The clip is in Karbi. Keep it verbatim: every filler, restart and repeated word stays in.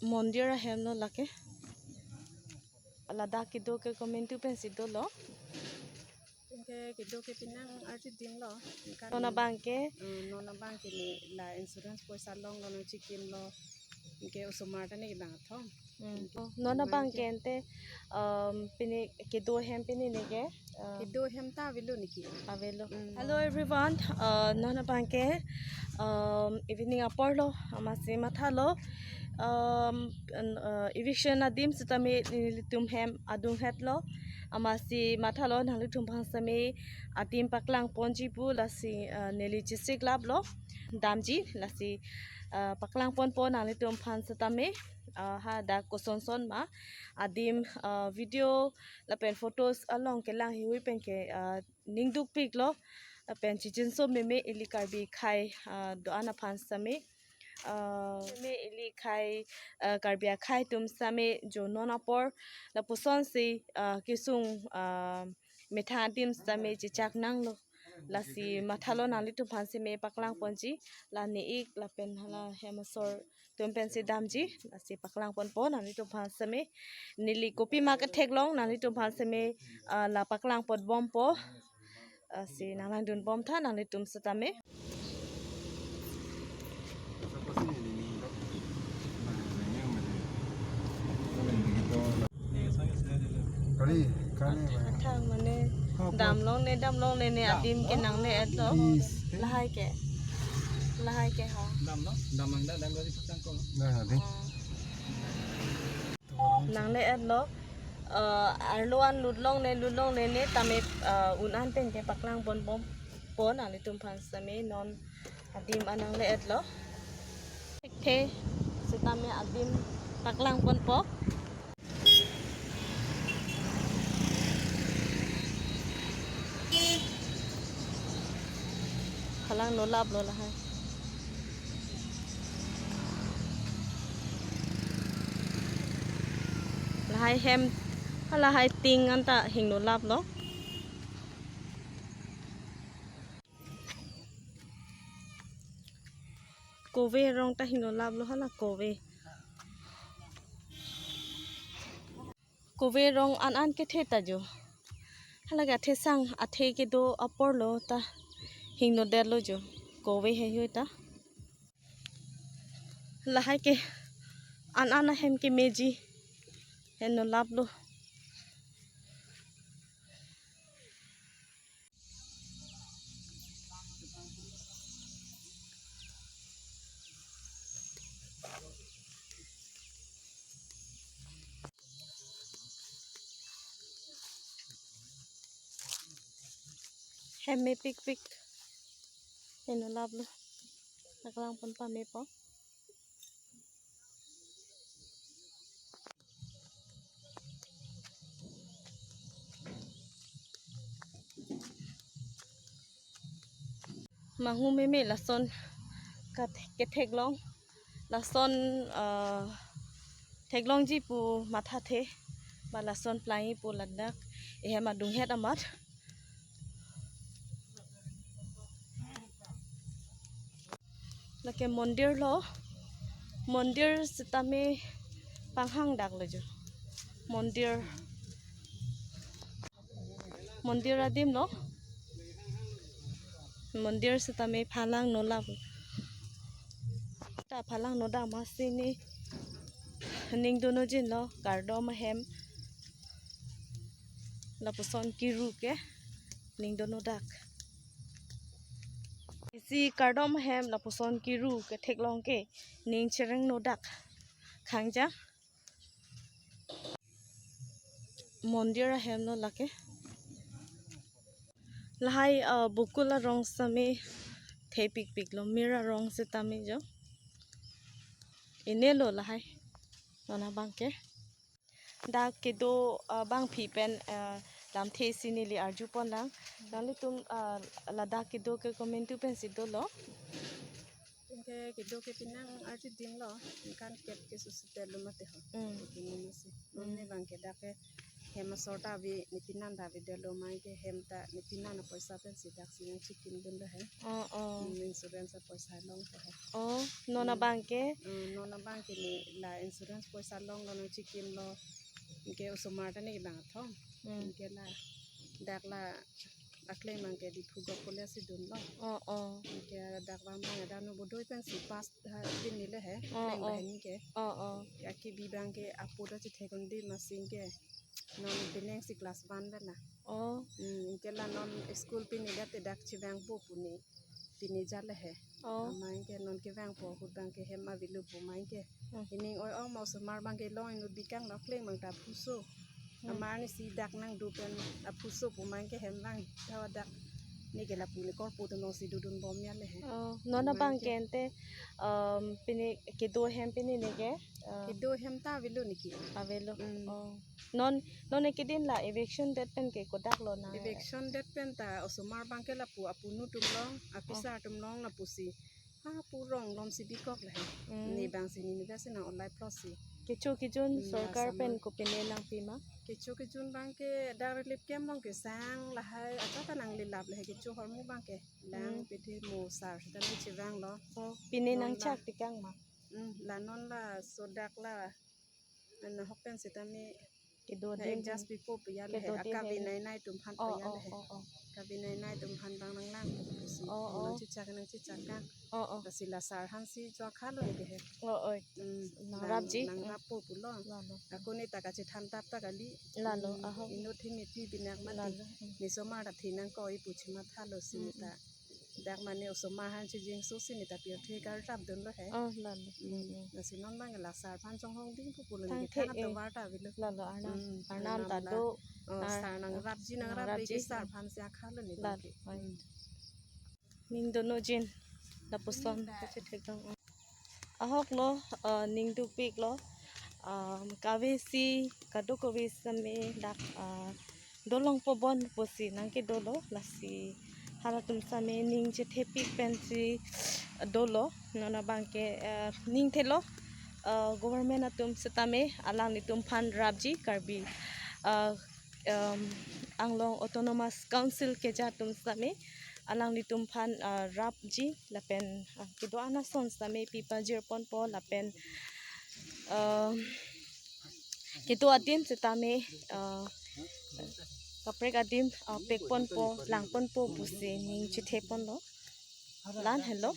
Mondir ahem lo lake. Ladak kedo ke komantu pensi dolo. Anke kedo ke penang arjudunlo. Anke non abang ke, mm, non abang ke ne la insurance poisa longlo, non chikimlo. Anke osomar ta ne kedang athong. Hmm. Anke non abang ke ante, um, pini kedo ahem pini ne ke, uh, kedo ahem ta avelo ne ke. Avelo. Mm. Hello everyone, uh, non abang ke, um, evening apor lo, amatsi mathalo, um, an-, uh, eviction adim sitame nelitum hem adunghet lo, amatsi mathalo nanglitum aphan sitame adim paklang ponji pu, lasi, uh, neli chesik lap lo, damji, lasi, uh, paklang ponpo nanglitum aphan sitame, uh, ha dak kosonson ma adim, uh, video lapen photos along kelang hihui pen ke, uh, ning dukpiklo, lapen chichinso meme ili Karbi akhei, uh, do-an aphan sitame, uh, meme ili akhei, uh, Karbi akhei atum sitame jo non apor lapuson si, uh, kesung, uh, methang adim sitame chechak nanglo. Lasi mathalo nanglitum aphan sitame paklang ponji, la ne-ik lapen hala hem asor atum pensi damji, lasi paklang ponpo nanglitum aphan sitame. Neli kopima ketheklong nanglitum aphan sitame, ah, la paklang pon bompo. Lasi nanglangdun bomtha nanglitum sitame. Kali, kali. Athak mane damlongle, damlongle ne adim ke nangle-etlo. Please. Lahai ke. Lahai ke ha. Damlo, damang da, dam dari petang ko. Nah, deh. Oh. Nangle-etlo. Eh, arlo an lutlongle, lutlongle ne tame, eh, un an pen ke paklang pon bompo nanglitum aphan sitame non adim an nangle-etlo. Thekthe sitame adim paklang ponpo. Phalang nolaplo lahai. Lahai hem, lahai ting anta hing nolaplo. Kove rong ta hing nolaplo hala kove. Kove rong an an kethe ta jo. Hala ke athesang athe kedo apor lo ta hing nodetlo jo. Kove heihui ta. Lahai ke an an ahem kemeji. Hing nolaplo. Hem mepikpik. Hing nolaplo. Paklang pon pamepo. Manghu meme lason kat-, ketheklong. Lason, ah, theklongji pu mathathe. Ba lason plangji pu ladak. Ehem adunghet amat. Lake mondir lo, mondir sitame panghang dak lo jo. Mondir, mondir adim lo. Mondir sitame phalang nolap. Ta phalang nodak amatsi ne ning do nojinlo, kardom ahem. Lapuson kiru ke ning do nodak. Isi kardom ahem lapuson kiru ketheklong ke ning chereng nodak. Khangja. Mondir ahem lo lake. Lahai, ah, bokul arong sitame thepikpiklo, mir arong sitame jo. Ene lo lahai. Non abang ke. Dak kedo, ah, bangphi pen, ah, lamthe si neli arju ponlang. Nanglitum, ah, ladak kedo ke komantu pensi dolo. Anke kedo ke penang arjudunlo, ningkan kep ke susitetlo mate ho. Hmm. Kepini si. Hmm. Non ne abang ke dak ke Hem asor ta ave, ne penan ta avedetlo, main ke hem ta ne penan apoisa pensi daksi nangchekimdunlo he. Oh, oh. Hmm, insurance apoisa longpo he. Oh, non abang ke? Hmm, non abang ke ne la insurance poisa longlo, nangchekimlo. Anke osomar ta ne kevang athom. Hmm. Anke ladak la akleng abang ke Diphu Govt College si dunlo. Oh, oh. Anke dak abang abang ada no bodoi pensi pass ha, pinile he. Oh, akleng oh. Banghini ke. Oh, oh. Akibi abang ke apo ta chethek un-e, amatsi ke non penang si class one bela. Oh. Hmm, anke la non school pine det te dak chevangpo pu ne pine jale he. Oh. Main ke non kevangpo ahut abang ke hem avelo pu main ke. Hmm. Ining oi-ong ma osomar abang ke long inut bikang lo, akleng abang ta aphuso. Hmm. Amar ne si dak nangdo pen aphuso pu main ke hem vang. Thawa dak ne ke lapu ne korpo atum along si dodunbom jale he. Oh, non abang ke ante, um, pine kedo hem pine ne ke? Uh, kedo hem ta avelo ne ke. Avelo. Hmm. Oh. Non, non ne kedin la eviction det pen ke kodak lo na? Eviction det pen ta osomar abang ke lapu apunu atum along, apisar atum along lapusi ha pu rong lom si bikok le he. Hmm. Ne abang si ne university nang olai plosi. Kecho kejun, hmm, sorkar pen ko pine nangpi ma? Kecho kejun abang ke dak relief camp along kesang lahai acha ta nanglelap le he, kecho ahormu abang ke. Lang, hmm, pete mo sar sita nangchevanglo. Oh, pine nangchak tikang ma? Hmm, la non laso dak la. Nahok pen sitame kedo na din adjust pipo pu jale he. Kedo din akave he. Nai nai atum aphan, oh, pu jale he. Oh, oh. Kave nai nai atum aphan abang nanglang pusi. Oh, oh. Nangchechak nangchechak kan. Oh, oh. Lasi la sar aphan si jo akhalo ne ke he. Oh, oh. Hmm, nangrapji. Nangrappo pulo. Lalo. Ako ne ta kachethan tap ta kali. Lalo, hmm, ahok. Inut thimi pi binak mati. Lalo. Hmm. Ne osomar ta thi nangkoi pu chimathalo si ne ta. Hmm, hmm. Dak mane osomar aphan chijingso si ne ta pirthe kartap dunlo he. Oh, lalo. Hmm. Hmm, hmm. Lasi non abang la sar aphan chonghong dingpo pulo ne ke thang the, thang eh, atovar ta avelo. Lalo, Arnam. Hmm, Arnam Arnam ta la do. Oh, ar-, sar nangrapji, nangrap nangrapji, lagi sar aphan si akhalo ne lalo, abang ke. Oi. Hmm. Ning dono jin lapuson kachethek dong. Ahok lo, uh, ning dopik lo, um, kave si kadokave sitame dak, uh, dolong pobon pusi nangkedolo, lasi halatum sitame ning chethepik pensi dolo, non abang ke, eh, ning thelo, eh, government atum sitame alanglitum aphan rapji, Karbi, eh, em, Anglong Autonomous Council keja atum sitame alanglitum aphan, eh, rapji lapen, eh, kedo-an ason sitame pipajir ponpo lapen, eh, kedo adim sitame, ah, kaprek adim, ah, pek ponpo, lang ponpo pusi ning chethe ponlo. La-an helo.